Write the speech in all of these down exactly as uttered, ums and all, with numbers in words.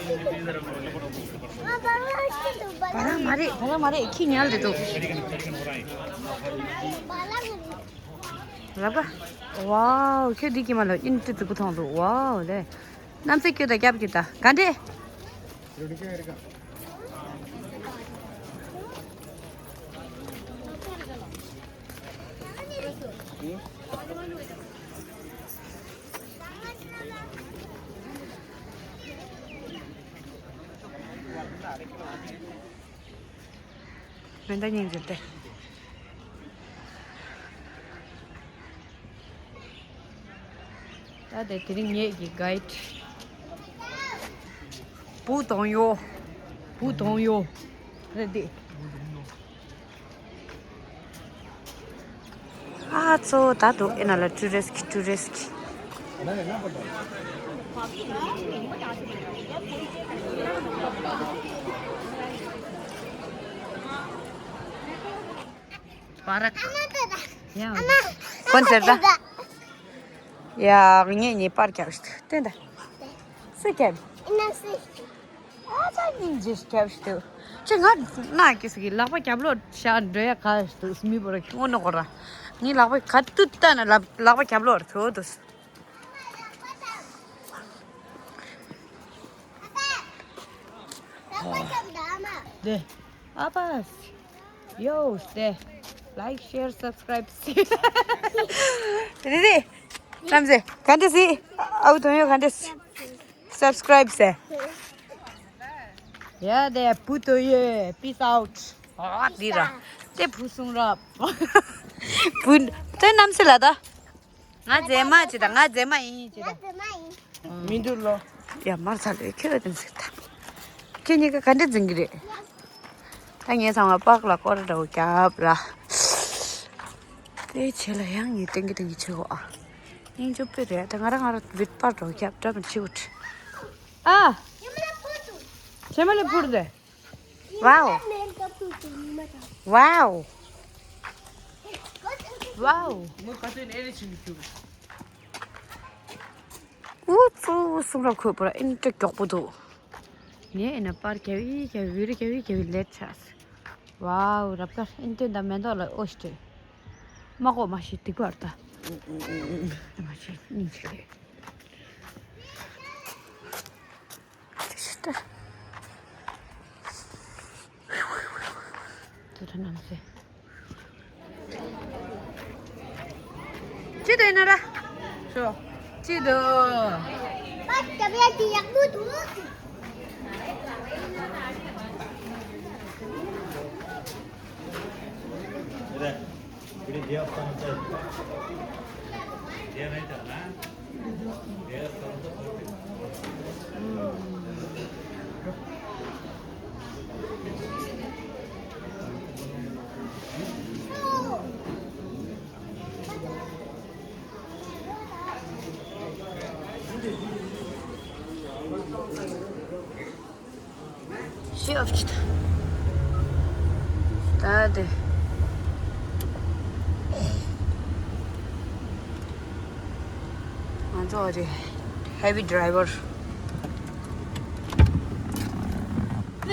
བ་ལང་མ་རེད། བ་ལང་མ་རེད། ཁྱི་ཉལ་འདུག་འདུག་ལབ་ག། ཝའོ། ཁྱོད་འདི་ཀྱི་མ་ལ་ཨིན་ཏི་ཙི་གུ་ཐོང་འདུག་ཝའོ་ལེ། གནམ་སའི་སྐྱོ་དང་སྐྱབས་ཀྱི་ད་ག་འདྲེ། མེ་མདའ་སྙིང་རྗེ་སྟེ། ད་དེ་དེ་རིང་ངེད་ཀྱི་གའིད། བུ་དང་ཡོ། བུ་དང་ཡོ། རེད་དེ། ཨ་ཙོ་ད་འདུག་ཨེ་ན་ལ་ཊུ་རི་སི་ཊི་ཊུ་རི་སི་ཊི། པ་རག་ཡང་། ཁོང་ཚེ་ད། ཡ་ངེད་གཉིས་པར་རྒྱབ་ཤིག་སྟོན་ད། སུ་རྒྱབ། ཨ་ཅག་སྙིང་རྗེ་ཞིག་རྒྱབ་ཤིག་ཏུ། ཅི་ང་ན་ཀི་སི་གི་ལག་པ་རྒྱབ་ལོག་བྱ་འགྲོ་ཡ་ག་ཤིག་ཏུ་མི་བོ་ར་ཁྱོད་ནོ་གོ་ར། ངའི་ལག་པ་ག་དུས་ལྟ་ན་ལག་ལག་པ་རྒྱབ་ལོག་ར་ཐོ་དུ། དེ། ཨ་པ། ཡོ་སྟེ། ལའིཀ་ཤེར་སབ་སི་ཀ་རའིབ་སི། རེ་རེ། རྣམ་སྲས་ག་འདྲ་སི། ཨའུ་དོན་ཡོད་ག་འདྲ་སི། སབ་སི་ཀ་རའིབ་སེ། ཡ་དེ་བུ་དོན་ཡོད། པིས་ཨའུཊ། ཨ་འདི་ར། དེ་བུ་གསུང་རབ། བུ། དེ་རྣམ་སྲས་ལ་ད། ང་མཛེས་མ་ཅི་ད། ང་མཛེས་མ་ཡིན་ཅི་ད། མི་འདུག་ལོ། ཡ་མར་ཚ་ལོས་ཁྱོད་དེ་ཟིག་ད། ཁྱོད་གཉིས་ཀ་ག་འདྲ་འཛིན་གི་རེད། ད་ངས་ཚང་མ་པགས་ལ་སྐོར་འདྲ་བོ་རྒྱབ་ར། དེ་བྱས་ལ་ཡང་ངས་སྟོན་གི་སྟོན་གི་བྱེད་གོ་ཨ། སྙིང་རྗེ་པོ་རེད། ད་ང་རང་ང་རང་བིད་པར་འདྲ་བོ་རྒྱབ་འདྲ་མི་བྱེད་འུ་ཁྲི། ཨ། བྱེ་མ་ལེ་ཕུར་དེ། Wow. Wow. Wow. ཨུ་ཙུ་གསུང་རབ་ཁོས་པོ་ར་ཨིན་ཏྲ་མགྱོགས་པོ་འདུག་ངས་ཨེ་ན་པར་རྒྱབ་ཡི་རྒྱབ་ཡི་རྒྱབ་ཡི་རྒྱབ་ཡི་ལེད་ཆགས། Wow. རབ་དཀར་ཨིན་ཏྲ་ད་མེ་ཏོག་ལ་ཨོ་ཤི་ཏྲེ། མ་གོ་མ་ཤི་སྡིག་པར་ད། མ་ཤི་སྙིང་ཆེ། དེ་ཤི་ཏྲ། དེ་ད་རྣམ་སྲས། ཅི་འདོད་ན་ར། ཤོ། ཅི་འདོད། པ་ཏ་བ་ཡ་དེ་ཡག་པོ་འདུག་ཤི་ཨོཕ་ཅི་ད། ད་དེ། ང་ཚོ་རེ་ཧེ་བི་ཌ་རའི་ཝར། ཨ།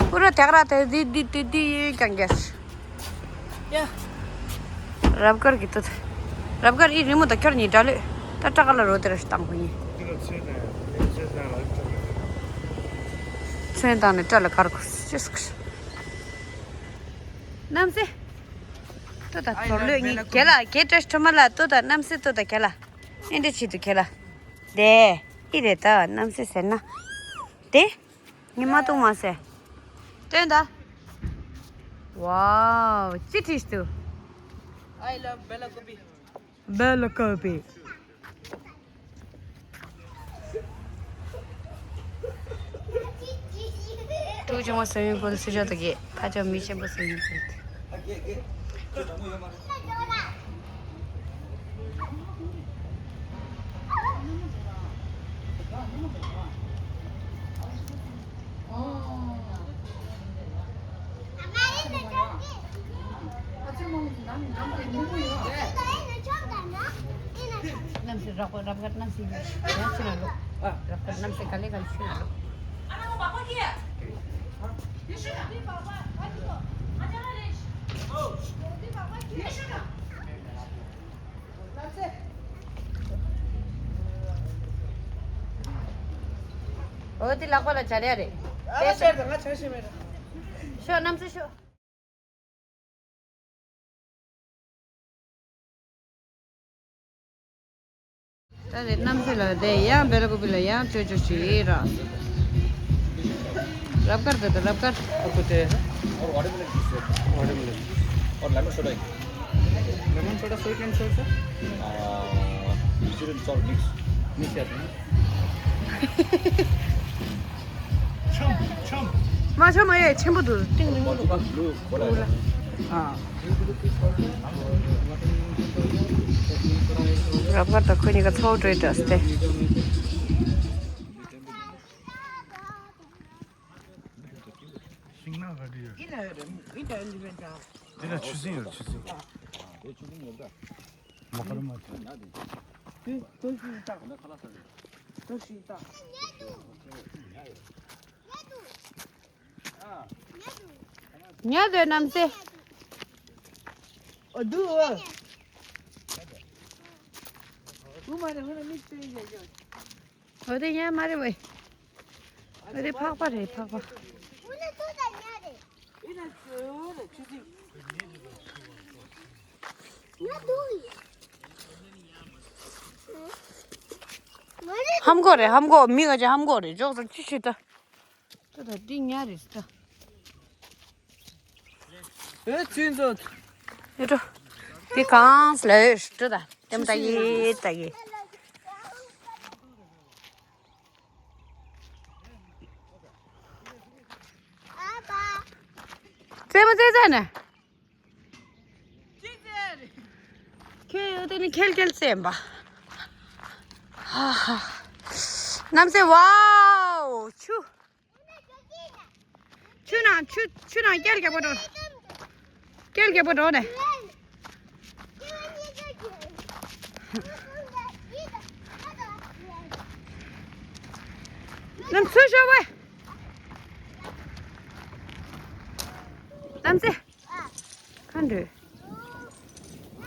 པུ་ར་དེག་ར་དེ་དི་དི་དི་དི་ཡིན་ཀྱང་རྒྱལ། ཡ། རབ་དཀར་གྱི་ཏུ། རབ་དཀར་ཨི་རི་མོ་དང་ཁྱོར་གཉིས་འདྲ་ལོས། ད་སྐྲ་ཀ་ལ་རོ་དེ་ར་ཞིག་བཏང་ཁོ་གཉིས། ཚོན་བཏང་ནས་སྐྲ་ལ་དཀར་ཁོ་ཅི་སྐ། རྣམ་སྲས། ཏོ་ད་ཚོར་ལོས་གཉིས་རྒྱལ་ལ་རྒྱལ་བཀྲ་ཤིས་ཁྲོ་མ་ལ་ཏོ་ད་རྣམ་སྲས་ཏོ་ད་རྒྱལ་ལ། ཨེ་འདྲ་བྱེད་དུ་རྒྱལ་ལ། དེ། ཨི་རེད་ད་རྣམ་སྲས་ཟེར་ན། དེ། ཉི་མ་གཏོང་མ་ཟེར། སྟོན་ད། Wow. ཅི་བྲིས་འདུག I love Bella Kopi. Bella Kopi. ཀྲུའུ་ཅང་བ་སི་ཝི་མིང་པུལ་སུ་ཞོ་དགེ་ཕ་ཅང་མི་ཆེན་པོ་སུ་ཡིན་ཟེར། རྣམ་སྲས་རོགས་པ་རབ་དཀར་རྣམ་སྲས་ཡིན། ཡང་ཕྱི་ན་ལོ། རབ་དཀར་རྣམ་སྲས་ག་ལེ་ག་ལེ་ཕྱི་ན་ལོ། འོ་དེ་ལག་པ་ལ་སྦྱར་ཡ་རེད། ཨ་ལ་སྦྱར་དང་ང་སྦྱར་ཤེས་མེད་ར། ཤོག་རྣམ་སྲས་ཤོག་ད་རེས་རྣམ་སྲས་ལ་དེ་ཡང་སྦེ་ལ་ཀུ་པི་ལ་ཡང་ཅོ་ཅོ་ཞིག་ར། རབ་དཀར་དེ་དང་རབ་དཀར། आपको चाहिए है? और वाटरमेलन जूस है। Watermelon juice. और लेमन सोडा एक। लेमन सोडा स्वीट एंड सोर sir? Sweet and salt mix. Mix है। མ་ཆོ་མ་ཡ་ཆེན་པོ་འདུག་ཏིང་ལིང་འདུག་ཨ། རབ་དཀར་དང་ཁོ་གཉིས་ཀ་ཚོགས་འགྲོའི་འདྲ་སྟེ། ཤིང་ནགས་ག་འདྲ་ཡོད། འདི་ལ་ཆུ་སྲིན་ཡོད། ཆུ་སྲིན། མ་ཁར་མ་ཐོན། ཉལ་དུས་རྣམ་སྲས། འོ་དུ་འོ། འོ་དེ་ཉལ་མ་རེད་བས། རེད། ཕག་པ་རེད། ཕག་པ། ཧམ་གོ་རེད། ཧམ་གོ། མི་ག་ཅིག་ཧམ་གོ་རེད། ཅོག་ཙམ་ཅི་ཞིག་ད། ད་ད་འདི་ཉ་རེད་ད། ཨེ་ཚུན་ཚོད། ཨེ་འགྲོ། འདི་གང་ལ་ཨེ་འགྲོ་ད། ལྟད་མོ་ལྟ་གི་ལྟ་གི། རྩེད་མོ་རྩེ་ཚར་ནས། ཁྱོད་ཡོད་དེ་ནི་ཁེལ་ཁེལ་རྩེན་པ། ཧ་ཧ། གནམ་སའི་ཝའོ་ཆུ། ཆུ་ནང་ཆུ་ཆུ་ནང་སྐྱལ་རྒྱག་པ་འགྲོ། སྐྱལ་རྒྱག་པ་འགྲོ་ནས། ནམ་ཚོད་ཤོར་བས། གནམ་སའི། ཁ་འདྲུད།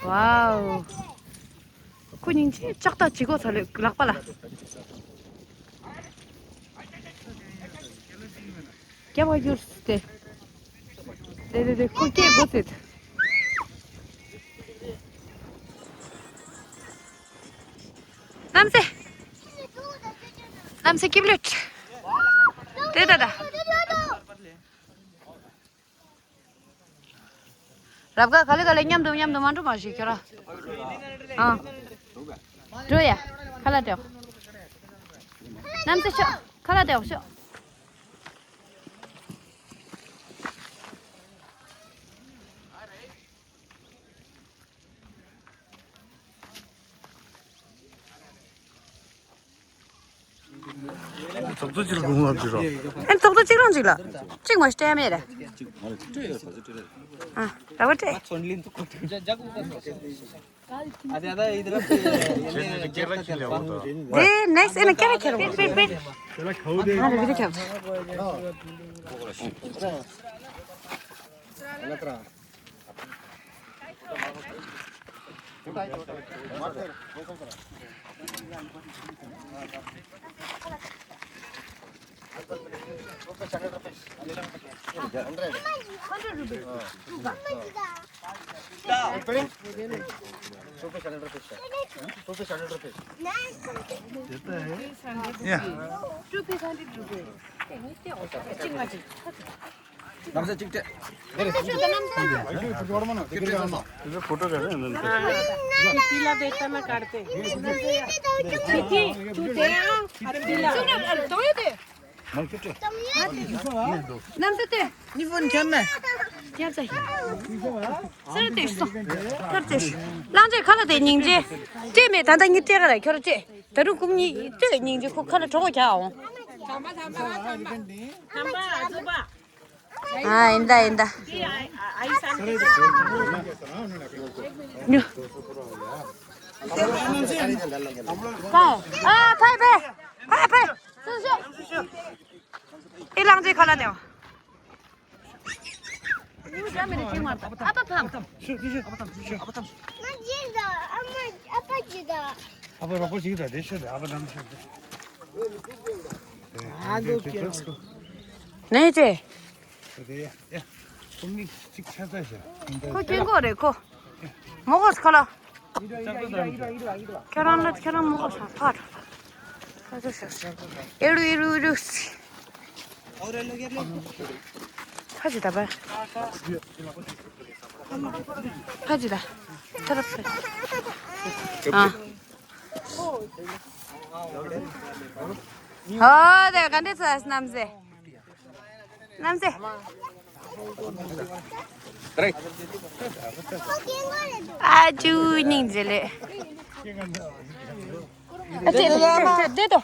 ཝའོ། ཁོ་སྙིང་རྗེ། ལྕགས་ཐག་ཅིག་གོ་ཚ་ལེ་ལག་པ་ལ། རྒྱབ་བ་གྱུར་ཏེ། དེ་དེ་དེ་ཁོ་སྐད་གོ་ཚེ། གནམ་སའི། གནམ་སའི་སྐྱིབས་ལོད། དེ་ད་ད། རབ་དགའ། ག་ལེ་ག་ལེ་མཉམ་དུ་མཉམ་དུ་མ་འགྲོ་མ་ཞིག་ཁྱོད་ར། ཨ། འགྲོ་ཡ། ཁ་ལག་སྤྲད། གནམ་སའི་ཤོག་ཁ་ལག་སྤྲད་ཤོག་ཚོགས་གཙོ་ཅིག་ལ་དགོངས་པ་བྱེད་རོགས། ཨེ་ཚོགས་གཙོ་གཅིག་རང་ཅིག་ལ། གཅིག་མ་སྤྲད་མེད་རེད། ཨ་ར་བ་སྤྲད། དེ་ནེགསི་ཨེ་ན་ཁྱེར་ཁྱེར་བ། ཨ་ར་བི་རི་ཁྱབ། ལམ་སེང་གཅིག་སྤྲད། ཕོ་ཊོ་ཁ་རེ་ནང་དུ། पीला देखता ना काटते। ठीक है, तू दे आ, पीला। གནམ་ས་ལྟོས། ནི་ཕོན་ཁྱེར་ནས། ཁྱེར་ཚེ། སེར་ཏེ་སོ། ཁྱེར་ཚེ། གླང་ཆེན་ཁ་ལ་དེ་སྙིང་རྗེ། སྤྲད་མེད། ད་ལྟ་གཉིས་སྤྲད་ག་ལ་ཁྱོར་སྤྲད། ད་རུང་ཀུམ་གཉིས་སྤྲད་སྙིང་རྗེ། ཁོ་ཁ་ལ་གྲོགས་པོ་རྒྱག་འོང་། ཨ་ཡིན་ད་ཡིན་ད། ཉོ། ཨ་ཕའི་ཕའི་ཕའི་ཕའི། སུ་ཤོག་ཨེ་གླང་ཆེན་ཁ་ལ་ནས། ཨ་ཕ་ཕམ། ཨ་ཕ་རོགས་པ་ཞིག་དང་དེ་ཤོད་དེ། ཨ་ཕ་ནམ་ཤོད་དེ། ཨ་ལོ་ཀྱི་རོ། ནས་ཅེ། དེ་ཡ་ཡ། ཁོ་མི་གཅིག་ཆ་ཚ་ཤ། ཁོ་སྐྱེན་གོ་རེད་ཁོ། མོ་གོ་སི་ཁ་ལ། ཁྱོད་རང་ལ་ཁྱོད་རང་མོ་གོ་ས་ཕར། ཁ་ཚ་ཤ་ཤ། ཨེ་རུ་ཨེ་རུ་ཨེ་རུ། ཕ་ཅི་ད་པ། ཕ་ཅི་ད། ཐ་རབ་ཕ། ཨ། ཧོ་དེ་ག་འདྲེ་ཚ་གནམ་སེ། གནམ་སེ། ཨ་ཅུ་སྙིང་རྗེ་ལེ། ཨ་ཅེ་དེ་དོ།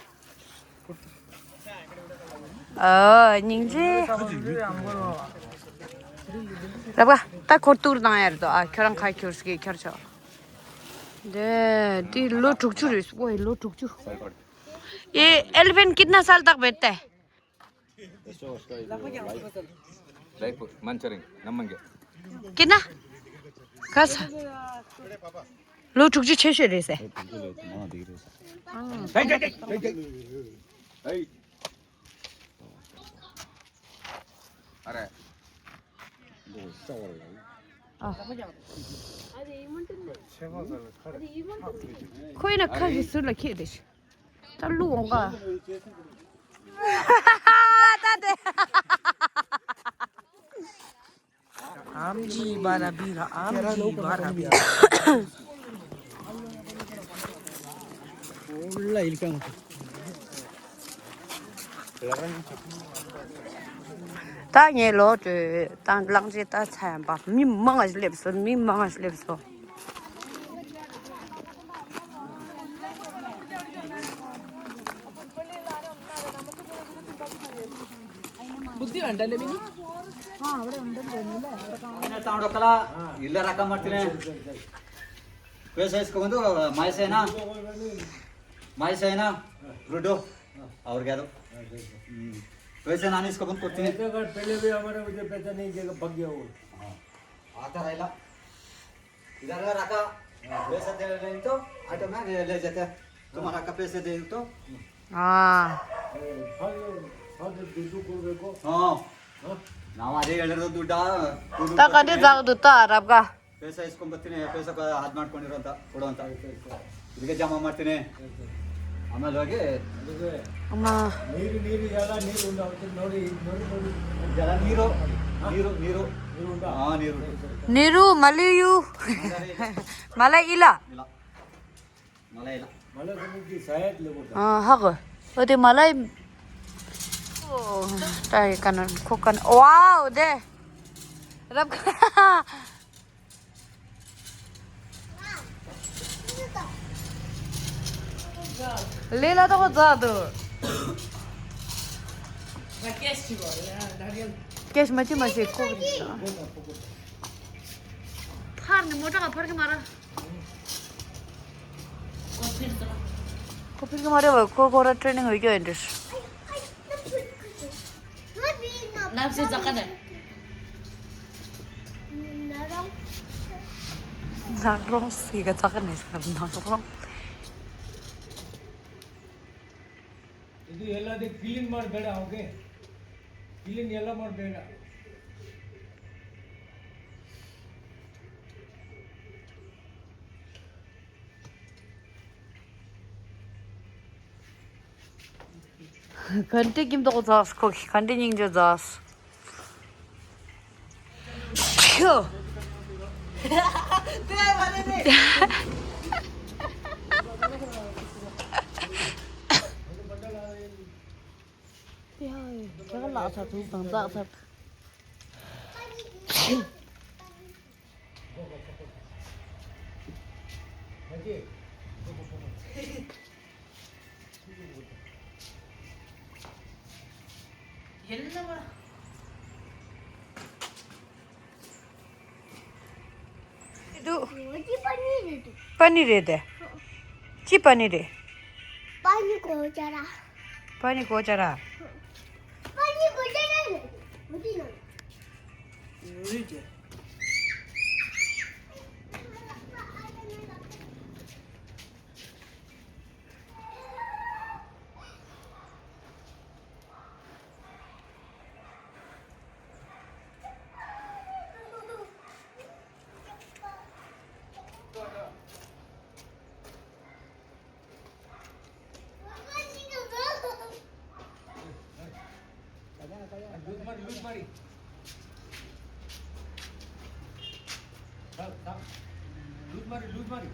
ཨོ་སྙིང་རྗེ། ར་བ་ད་ཁོར་ཏུར་དང་ཡར་དོ། ཨ་ཁྱོད་རང་ཁ་ཁྱོར་སྐད་ཁྱོར་ཆོག་དེ་དེ་ལོ་དྲུག་ཅུ་རེད། ཨོ་ལོ་དྲུག་ཅུ། ये एलिफेंट कितना साल तक बैठता है? लाइफ मंचरिंग नमंगे। कितना? कस। ལོ་དྲུག་ཅུ་ཆེ་ཤོས་རེད་ཟེར། ཨེ་དྲུག་ཅུ་ལོ་མང་འདི་རེད་ཟེར། ཨ། ཧེ་ཧེ་ཧེ་ཧེ། ཧེ། ཨ། ཁོ་ཡིན་ན་ཁ་གི་ཟུར་ལ་ཁྱེར་དེ་ཤི། ད་ལུ་འོང་ག་ད་དེ། ཨམ་ཇི་བ་ར་བི་ར། ཨམ་ཇི་བ་ར་བི་ར། ད་ངས་ལོག་འགྲོ། ད་གླང་ཆེན་ད་ཚ་ཡང་པ། མི་མང་ང་ཞིག་སླེབས་སོང་། མི་མང་ང་ཞིག་སླེབས་སོང་། हाँ, तांडो कला, इल्ला रका मर्तिने। कैसे इसको बंदो, माइसेना। माइसेना, ब्रूडो। और क्या दो? हम्म। वैसे नानी इसको बंद करती है। ऐसा कर, पहले भी हमारे मुझे पैसा नहीं देगा, भाग गया वो। हाँ। आता रहेला। इधर रखा। पैसा दे नहीं तो ऑटो में ले, ले जाते हैं। तुम्हारा का पैसे दे तो। हाँ। ए, भाग, भाग, दे दो को देखो। हाँ। हाँ। ना, हमारे इधर तो दूधा, दूध ता कदे जाओ दूधा रब का। पैसा इसको बत्ती नहीं है, पैसा का हाथ मार कोनी रोता, उड़ोता। ಇದಕ್ಕೆ ಜಮಾ ಮಾಡ್ತೀನಿ. ಆಮೇಲೆ ಹೋಗಿ ಅಮ್ಮ. ನೀರು, ನೀರು, ಎಲ್ಲ ನೀರು ಉಂಡು. ಅವತ್ತು ನೋಡಿ, ನೋಡಿ, ನೋಡಿ. ಇದೆಲ್ಲ ನೀರು, ನೀರು, ನೀರು. ನೀರು ಉಂಡಾ? ಹಾ, ನೀರು ಉಂಡು. ನೀರು ಮಳೆಯು. ಮಳೆ ಇಲ್ಲ. ಇಲ್ಲ. ಮಳೆ ಇಲ್ಲ. ಮಳೆ ಬಂದಿದ್ದು ಸಾಯತ್ಲೆ ಗೊತ್ತಾ? हाँ, हग। ओदे मलाई। ओ, ताई कनन, को कन। वाओ, दे। रब। ले ला तो को जा दो। कैश मची मची को। फार ने मोटा का फार के मारा। को फिर के मारे वो को को ट्रेनिंग हुई क्यों इंटरेस्ट। ནག་རོང་། ནག་རོང་ཟེར་ག་ཙག་ནས་ཟེར་ནག་རོང་། ये तो येला दे क्लीन मार बेड़ा, ओके? क्लीन येला मार बेड़ा। ག་འདྲ་ཀིམ་ཏོག་ཛགས། ཁོ་ག་འདྲ་སྙིང་རྗེ་ཛགས། ཁྱོ། ཡ། ཁྱེད་ལགས་ཚ་ཐུག་དང་ཛག་ཚ། ཡིན་ནམ། འདུག་པ་ནི་རེད་དེ། ཅི་པ་ནི་རེད། པ་ནི་གོ་ཅ་ར། པ་ནི་གོ་ཅ་ར། པ་ནི་གོ་ཅ་ར་རེད། མུ་རི་ནང་། མུ་རི་དེ། लूज मारी, लूज मारी। लूज मारी, लूज मारी।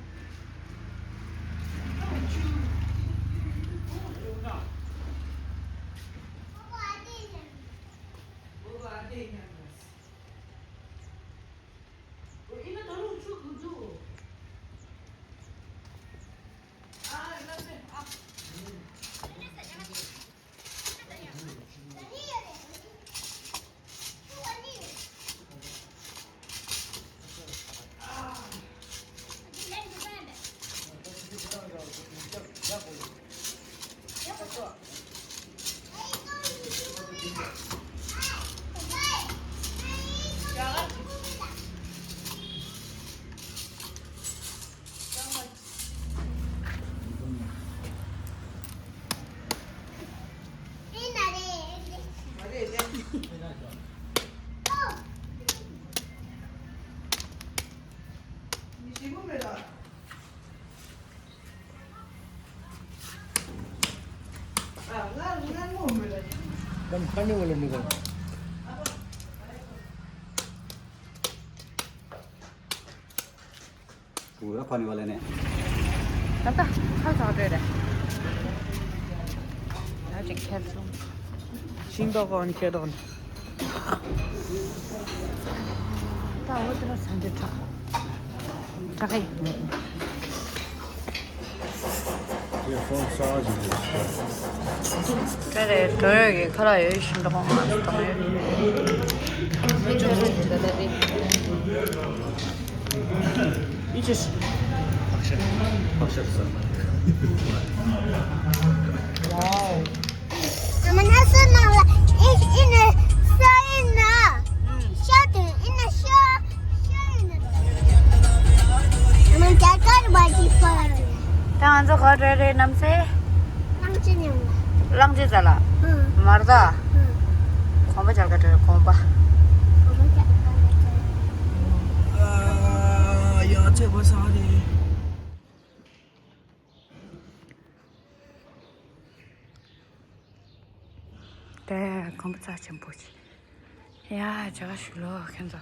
एकदम खाने वाले निकल। पूरा पानी वाले ने। ད་ལྟ་ཁ་ཚ་འདྲ་རེད། ད་ཅིག་ཁྱེར་སོང་། ཤིང་ཏོག་གོན་ཁྱེར་དོན། ད་འོ་དེ་ལ་ས་འདི་དྲག་དྲག་གི། དེ་རེད། འགྲོ་ཡོད་ཀྱི་ཁ་ལག་ཡོད་བཞིན་འགྲོ་གོང་ལ་གཏོང་ཡོད། Wow. Mama, nasıl nala? İş ine sayına. Şatı ine şa. Şa ine. Mama, tekrar bacı falan. ད་ང་ཚོ་ག་རེ་རེད་རྣམ་སྲས། གླང་ཆེན་ཉམས་ལ། གླང་ཆེན་ཟ་ལ། ཧུ། མར་ཟ། ཧུ། གོམ་པ་རྒྱག་ག་འགྲོ། གོམ་པ། གོམ་པ་རྒྱག་ག་འགྲོ། ཨ། ཡ་ཚེ་བ་ས་རེད། དེ་གོམ་པ་རྩ་ཆེན་པོ་ཅིག་ཡ་ཇ་ག་ཞུ་ལོ་ཁྱེད་ཚོ།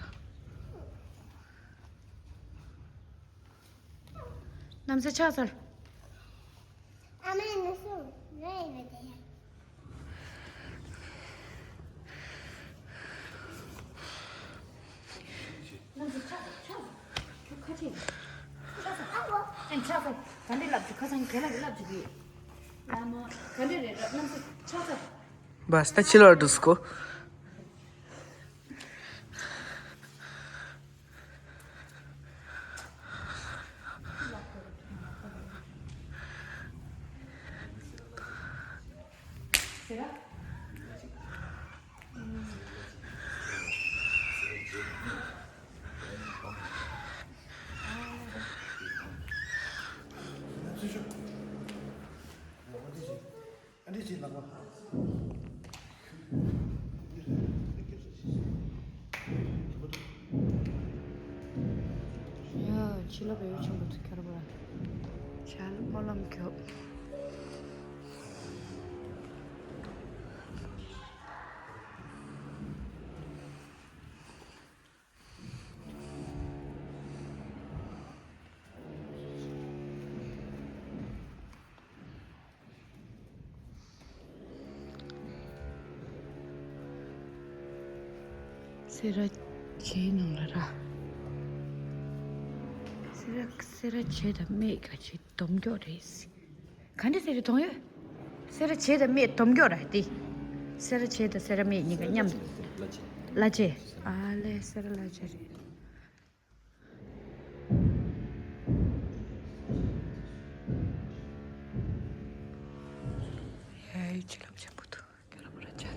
རྣམ་སྲས་ཕྱག་འཚལ། ཨ་མའི་ནུ་སུ་རེ་ཡིན་ནི་དེ། རྣམ་སྲས་ཕྱག་འཚལ། ཕྱག་འཚལ། ཁྱོད་ཁ་ཆེ། ཕྱག་འཚལ། ཅན་ཕྱག་འཚལ། ག་འདྲས་ལབ་ཅིག་ཁ་སང་རྒན་ལགས་ཀྱིས་ལབ་ཅིག་གི། བླ་མ་ག་འདྲས་རེད་ར། རྣམ་སྲས་ཕྱག་འཚལ། བ་སྟ་ཕྱི་ལོགས་འགྲོ་སྐོ། ཨ་འདི་ཅིག་ལག་པ། ཡ། ཕྱི་ལོགས་པའི་ཡུལ་ཆེན་པོ་ཚོ་ཁྱོད་རང་བ། ཆ་ལ་སྨོན་ལམ་རྒྱོབ། སེ་ར་བྱེས་ནང་ལ་ར། སེ་ར་སེ་ར་བྱེས་དང་སྨད་ག་ཅིག་སྡོམ་རྒྱོག་རེད། ག་འདྲ་ཟེར་རེད་དོང་ཡོད། སེ་ར་བྱེས་དང་སྨད་སྡོམ་རྒྱོག་ར་དེ། སེ་ར་བྱེས་དང་སེ་ར་སྨད་གཉིས་ཀ་མཉམ། བླ་བྱེས། ཨ་ལས་སེ་ར་བླ་བྱེས་རེད། ཡའི་ཕྱི་ལོགས་ཆེན་པོ་འདུག་རྒྱ་ལ་མོ་ར་ཅན།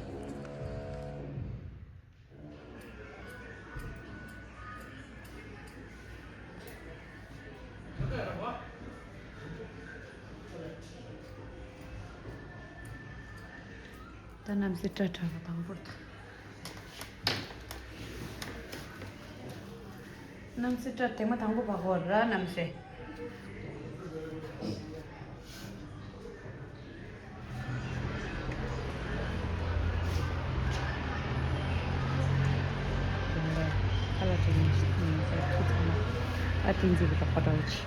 ད་རྣམ་སྲས་སྐྲ་བྲེགས་པ་དང་པོར་ད། རྣམ་སྲས་སྐྲ་དེ་མ་དང་པོ་བ་གོ་ར་རྣམ་སྲས། ཨ་ཏིང་ཛི་གི་རོགས་པ་འདྲ་བོ་ཅིག་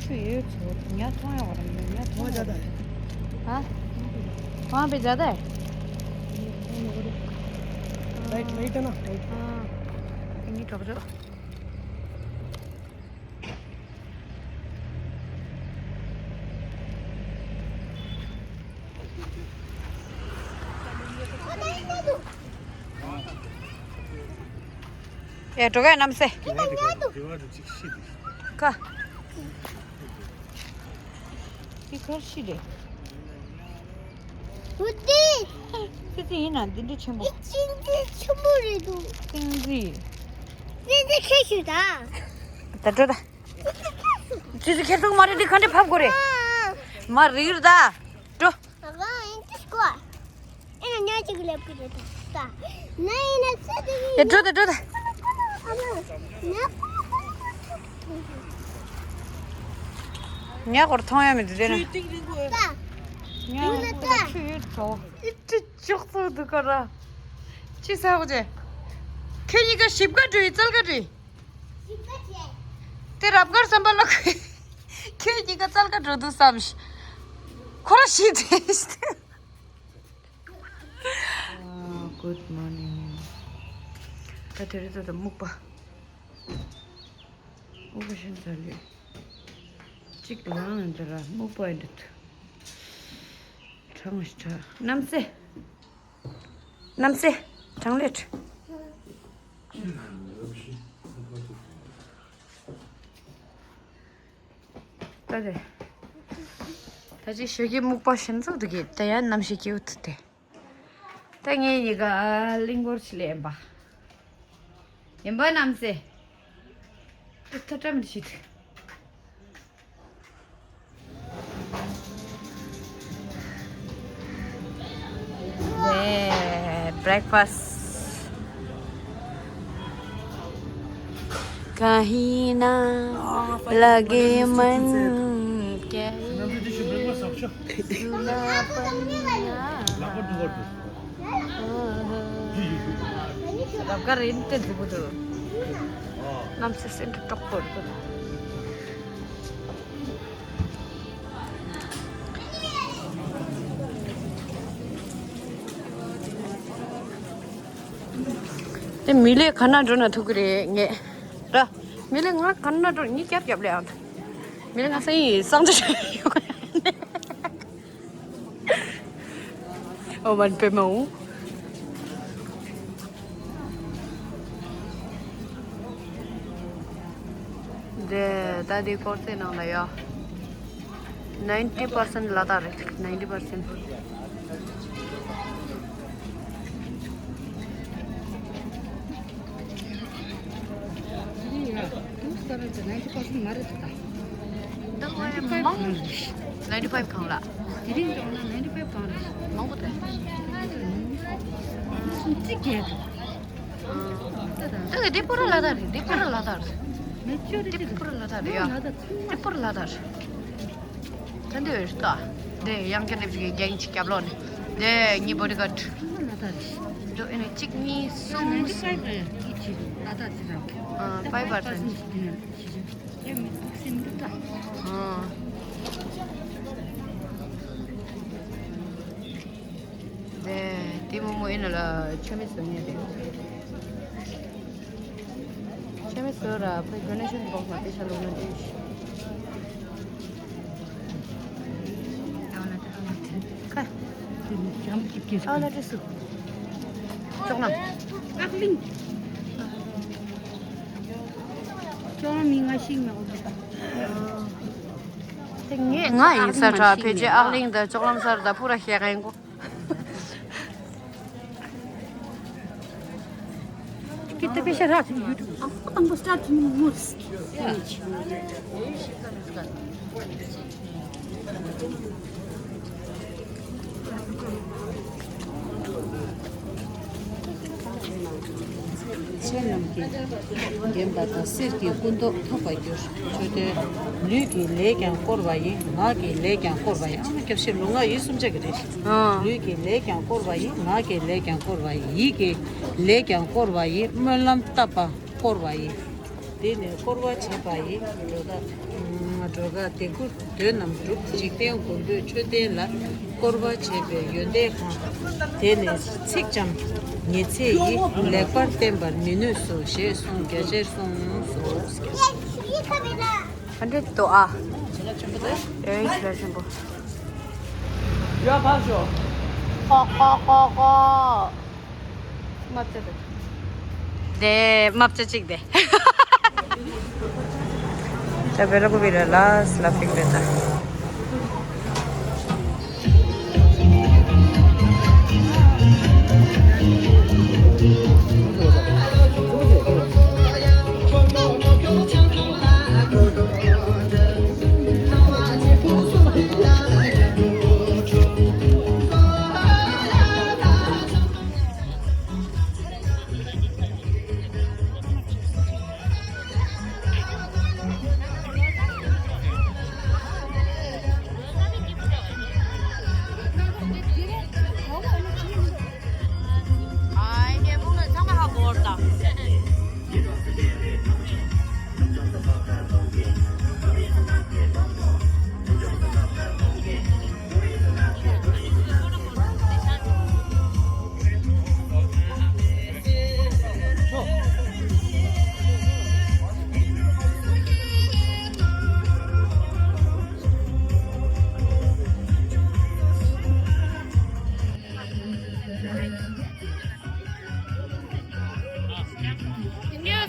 ཁྱོད་ཡོད་ཚོ་ཉ་མཐོང་ཡོད་རེད། ཉ་མཐོང་ཡོད་རེད། ཧ། ཧ་པེ་ཛ་ད། ལའིཊ་ལའིཊ་ན་ལའིཊ། ཨ། ཨ་ནི་གྲོགས་གྲོགས། ཡ་འགྲོ་ག་རྣམ་སྲས། ཀ། འདི་གར་ཤི་རེད། འོ་དེ། ཙི་ཙི་ཡིན་ན་འདི་འདྲ་ཆེན་པོ། ཨི་ཙི་འདི་ཆེན་པོ། ཏིང་རི། ཙི་ཙི་ཁྱེར་ཤོག་ད། ད་འགྲོ་ད། ཙི་ཙི་ཁྱེར་ཐུབ་མ་རེད། འདི་ག་འདྲ་ཕབ་དགོས་རེད། མ་རིག་རེད་ད། འགྲོ། ཨ་ཨིན་ཏི་སྐོར། ཨེ་ན་ཉག་ཅིག་ལེབ་ཀི་རེད་ད། ན་ཨེ་ན་ཙི་ཙི། ཡ་འགྲོ་ད་འགྲོ་ད། ཨ་མ། ཉག་ཉག་སྐོར་མཐོང་ཡ་མི་འདུག་དེ་ན། ཉག་སྐོར་ཆུ་ཡོད་འགྲོ། ཨི་ཏི་ཅོག་ཙེ་འདུག་ག་ར། ཅི་ཟ་བ་ཅེ། ཁྱོད་གཉིས་ཀ་ཞིབ་ཀ་འགྲོ་ཡི་རྩལ་ཀ་འགྲོ་ཡི། དེ་རབ་དཀར་བསམ་པ་ལ་ཁོས། ཁྱོད་གཉིས་ཀ་རྩལ་ཀ་འགྲོ་འདུག་བསམ་ཤི། ཁོ་ར་ཤི་དེ་ཤི། Good morning. ད་དེ་རེད་ད་ད་སྨུག་པ། སྨུག་པ་ཤིན་ཙམ་ལས། གཅིག་ལངས་འདི་ར་སྨུག་པ་འདི་ཐུ། གྲང་ཞིག་གྲང་། གནམ་སེ། གནམ་སེ། གྲང་ལེ། ད་དེ། ད་ཅི་ཞོགས་ཀྱི་སྨུག་པ་ཤིན་ཙམ་འདུག་གི། ད་ཡང་གནམ་གཤིས་སྐྱིད་པོ་ཐུག་སྟེ། ད་ངས་གཉིས་ཀ་གླིང་སྐོར་ཞིག་ལས་ཡིན་པ། ཡིན་པ་གནམ་སེ། ད་ད་བཀྲ་མི་ཤིས་ཐུག་ནས་བྷི་རེག་ཕ་སི། ཀ་ཧི་ན་ལ་གེ་མན་ཀ་ཧི་ཟུ་ན་པ་ན། རབ་དཀར་རིན་ཏེ་འཛུགས་པོ་འདུག་གནམ་སེ་སེ་འདྲ་དྲག་པོ་འདུག་དེ་མི་ལས་ག་ན་འགྲོ་ན་ཐུག་གི་རེད་ངས། ར། མི་ལས་ང་ག་ན་འགྲོ་ངས་རྒྱབ་རྒྱབ་ལས་ཨང་། མི་ལས་ང་སང་ཡིན་སང་ཚེ་ཡོང་གི་རེད། ཨོ་མན་པེ་མའུ། དེ་ད་དེ་ཀོར་སའི་ནང་ལ་ཡོད། ninety percent ལ་དྭགས་རེད། ninety percent། དེ་ཡ་དུ་ས་ར་ཅི་ninety percent མ་རེད་ད། ད་ང་ཡང་མང་། ninety five གང་ལ། དེ་རིང་ཀྲོང་ན་ninety five གང་རེད། མང་པོ་ད། གཅིག་བརྒྱད་འདུག་ད་གི་དེ་པུ་ར་ལ་དྭགས་རེད། དེ་པུ་ར་ལ་དྭགས་རེད། དེ་པུ་ར་ལ་དྭགས་རེད་ཡ། དེ་པུ་ར་ལ་དྭགས་རེད། ད་འདི་འོས་ལྟ། འདི་ཡང་བསྐྱར་སླེབས་ཀྱི་རྒྱ་ཡིན་གཅིག་རྒྱབ་ལོག་ནས། འདི་གཉིས་བོ་ཌི་གཱཌ། འགྲོ་ཨེ་ནས་གཅིག་གཉིས་གསུམ། ཨ་ཕའི་བར་སེན། ཨ། དེ་དེ་མོ་མོ་ཨེ་ན་ལ་ཆ་མེད་བཟོ་ཉེ་རེད། ཆ་མེད་བཟོ་ར་ཕ་ཌོ་ནེ་ཤན་བོག་སི་ལ་པེ་ཤ་ལོག་ན་འདྲེ་ཤི། ཁ། ཨ་ལ་འདྲེ་སུ། ཅོག་ལམ། ཨག་གླིང་། ཅོག་ལམ་མི་ང་ཤིག་མེད་འོ་ད། དེ་ངས་ང་ཡིན་ས་ཁྲ་ཕལ་ཆེར་ཨག་གླིང་དང་ཅོག་ལམ་སར་དང་པུ་ར་ཤེས་ག་ཡིན་གོ། Kita biasa rat ni YouTube. Aku tang bos rat ni mus. ཁྱེད་རྣམས་ཀྱིས་བརྒྱན་པ་དང་གསེར་གྱི་སྐུ་མདོག་ཐོབ་པར་འགྱུར། མཆོད་རྟེན། ལུས་ཀྱི་ལས་ཀྱང་བསྐོར་བ་ཡིན། ངག་གི་ལས་ཀྱང་བསྐོར་བ་ཡིན། ཨ་མ་སྐྱབས་ཤེར་ལུས་ངག་ཡིད་གསུམ་ཆ་གི་རེད། ཨ། ལུས་ཀྱི་ལས་ཀྱང་བསྐོར་བ་ཡིན། ངག་གི་ལས་ཀྱང་བསྐོར་བ་ཡིན། ཡིད་ཀྱི་ལས་ཀྱང་བསྐོར་བ་ཡིན། སྨོན་ལམ་བཏབ་པ་བསྐོར་བ་ཡིན། དེ་ནས་བསྐོར་བ་བྱས་པ་ཡི་སྒྲོ་བཏགས། སྒྲོ་བཏགས་དེ་ཀུན་དོན་རྣམས་གྲུབ། འཇིག་རྟེན་མགོན་པོས་མཆོད་རྟེན་ལ། བསྐོར་བ་བྱས་པའི་ཡོན་ཏན་གང་། དེ་ནས་ཚིག་ཙམ་ཉི་ཚེ་ཡིས། ལེགས་པར་བསྟན་པར་མི་ནུས་སོ། ཞེས་གསུངས། རྒྱ་ཆེར་གསུངས་སོ། ཧན་ཌེ་ཌི་དོ་ཨ། ཨེ་ཆེ་ཆེན་པོ། ཡ་ཕར་ཤོག་ཧོ་ཧོ་ཧོ་ཧོ། དེ་མ་བྱ་ཅིག་དེ། ད་བེ་ར་ཀུ་བི་ར་ལ་སི་ལ་ཕིག་རེ་ད།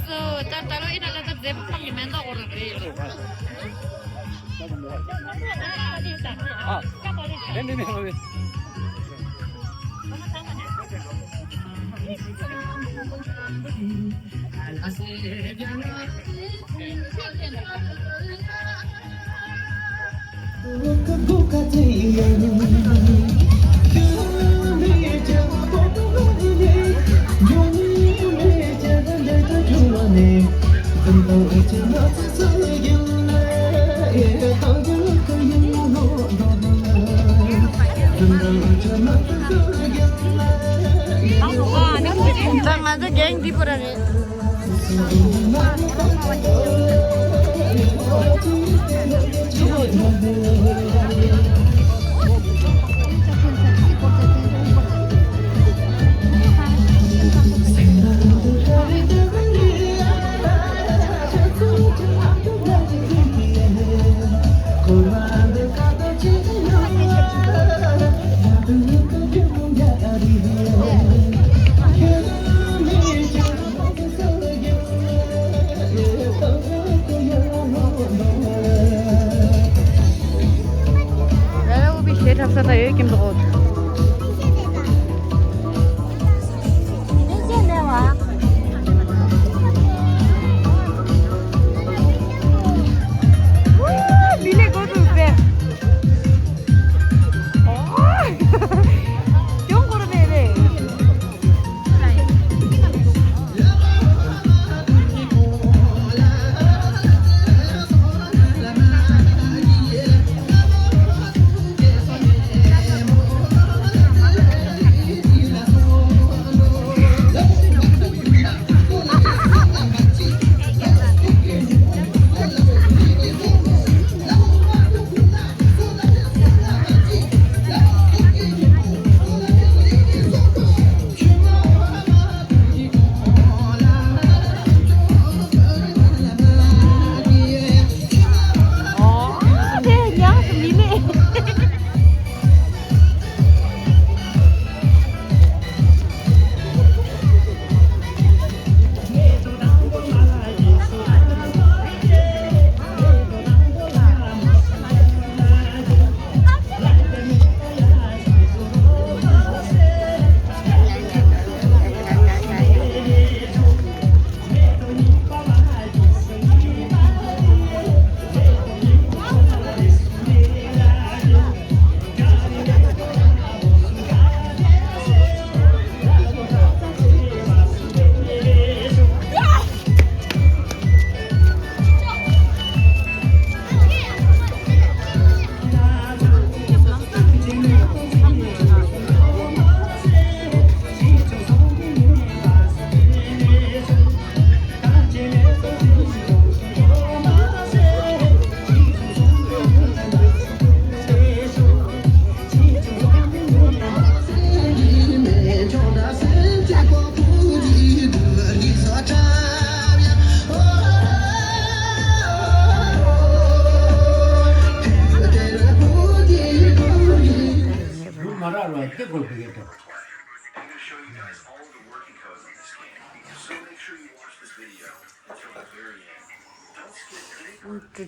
ད་ད་ལོ་ཨི་ན་ལ་ད་མཛེས་པོ་ཁམ་གྱི་མེ་ཏོག་འོ་ར་རེད། ཨ། མེ་མེ་མེ་མེ། ད་ང་ཚོ་གེང་འདི་པོ་ར་རེད།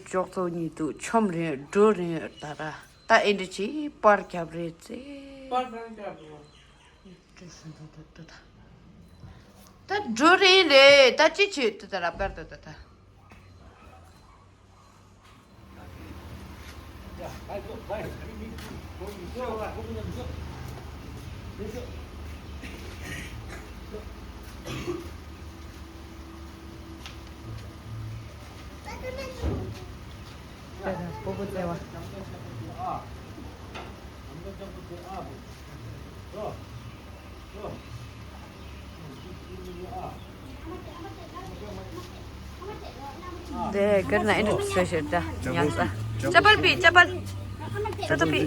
འཇོག་ཚོ་གཉིས་འདུག་ཆོམ་རེད་འགྲོ་རེད་ད་ར། ད་ཨེ་འདྲ་ཅིག་པར་རྒྱབ་རེད་ཙེ། པར་གང་རྒྱབ་རེད། ད་འགྲོ་རེད་ལེ་ད་ཅི་བྱེད་ད་ད་ར་པར་ད་ད་ད། སྤོ་བོ་བཙལ་བ། དེ་གར་ན་ཨེ་འདྲ་བཟོས་ཤེར་ད་ཉག་ས། ཅ་པལ་པི་ཅ་པལ། ཅ་ཏོ་པི།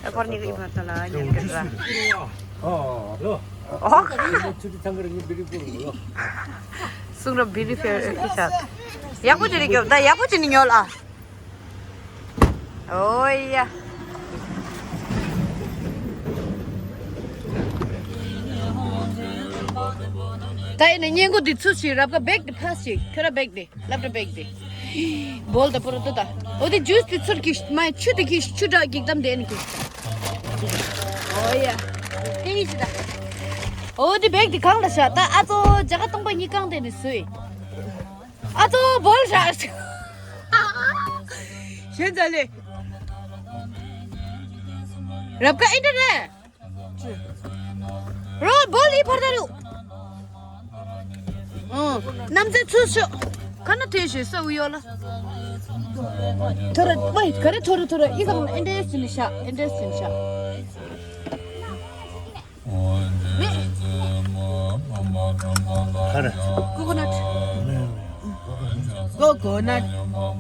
ཨ་པར་ནི་གི་ཨི་མ་ཏ་ལ་ཉན་གི་ར། ཨོ། སུང་ར་བི་རི་ཕེར་ཨི་ཤ། ཡག་པོ་ཅི་ནི་གྱོབ་ད་ཡག་པོ་ཅི་ནི་ཉོལ་ཨ། ཨོ་ཡ། ད་ཡིན་ནས་སྙན་གོ་འདི་ཚུར་ཞིག་རབ་ཀ་བེག་དེ་ཕ་ཞིག་ཁྱོད་ར་བེག་དེ་ལབ་ར་བེག་དེ། བོལ་ད་པོ་ར་ཏོ་ད། འོ་དེ་ཇུས་དེ་ཚུར་གྱིས་མ་ཆུ་དེ་གྱིས་ཆུ་དྲག་གིག་དམ་དེ་ནི་གྱིས། འོ་ཡ། དེ་ཡིན་ཞིག་ད། འོ་དེ་བེག་དེ་གང་ལ་བཞག་ད་ཨ་ཙོ་ཇ་ག་སྟོང་པ་གཉིས་གང་དེ་ནི་སུས། ཨ་ཙོ་བོལ་བཞག་ཞེན་ཙ་ལེ། རབ་ཀ་ཨིན་ཏེ་རེད། རོ་བོལ་ཨི་ཕར་ད་རུ། ཨོ། ནམ་ཚེ་ཚུར་ཤོག་ཁ་ན་ཐོས་ཤོད་ས་འུ་ཡོ་ལ། ཐོ་ར་ཝེ་ག་རེ་ཐོ་ར་ཐོ་ར་ཨི་ཀ་མ་ཨེ་འདྲེས་ཅི་ནི་ཤ་ཨེ་འདྲེས་ཅི་ནི་ཤ། མེ། ཁ་ར། ཀོ་ཀོ་ནཊ། ཀོ་ཀོ་ནཊ།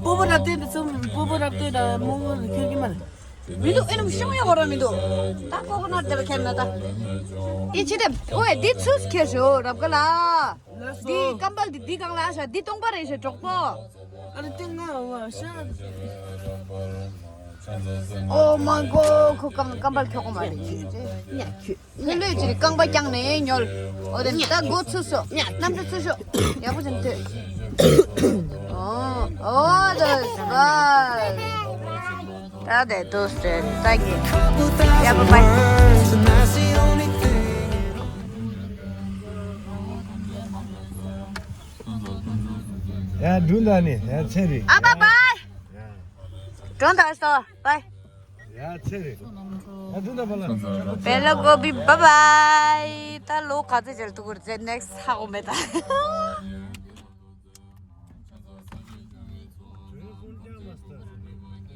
པོ་པོ་རབ་སྟོན་དུ་ཚུམ་པོ་པོ་རབ་སྟོན་དང་མོ་མོ་ཁྱེར་གི་མ་རེད། མི་འདུག་ཨེ་ནམ་ཤོང་ཡ་གོ་ར་མི་འདུག་ད་ཀོ་ཀོ་ནཊ་དེ་ལ་ཁྱེར་ན་ད། ཨི་ཅི་དེ་ཨོ་ཨེ་འདི་ཚུས་ཁྱེར་ཤོ་རབ་ག་ལ། འདི་ཀམ་པལ་འདི་འདི་གང་ལ་ཤ་འདི་སྟོང་པ་རེད་ཤ་གྲོགས་པོ། ཨ་རེ་ཏེ་ང་བ་ཤ། ཨོ་མ་གོ་ཁོ་ཀམ་ཀམ་པལ་ཁྱོག་གོ་མ་རེད་ཅི་ཅི། ཉ་ཁྱུ། ལྷོད་ལྷོད་ཅིག་རེད་རྐང་པ་བརྐྱངས་ནས་ཉོལ། འོ་དེ་ད་སྒོ་ཚུགས་སོ། གནམ་གྲུ་ཚུགས་ཤོག་ཡག་པོ་ཅིག་ཐོས། ཨོ་ཨོ་དེ་བ། ད་དེ་དུས་རེད་ད་གི་ཡག་པོ་པའི། ཡ་འགྲུལ་འདའ་ནི་ཡ་ཚེ་རིང་། ཨ་བ་བའི། འགྲོ་འདའ་སོ་བའི། ཡ་ཚེ་རིང་། ཡ་འགྲུལ་འདའ་བ་ལ། བེ་ལ་གོ་བི་བ་བའི། ད་ལོ་ག་ཚོད་ཅིག་ཐུག་གི་རེད་ནེག་སི་ཧ་གོ་མེད་ད།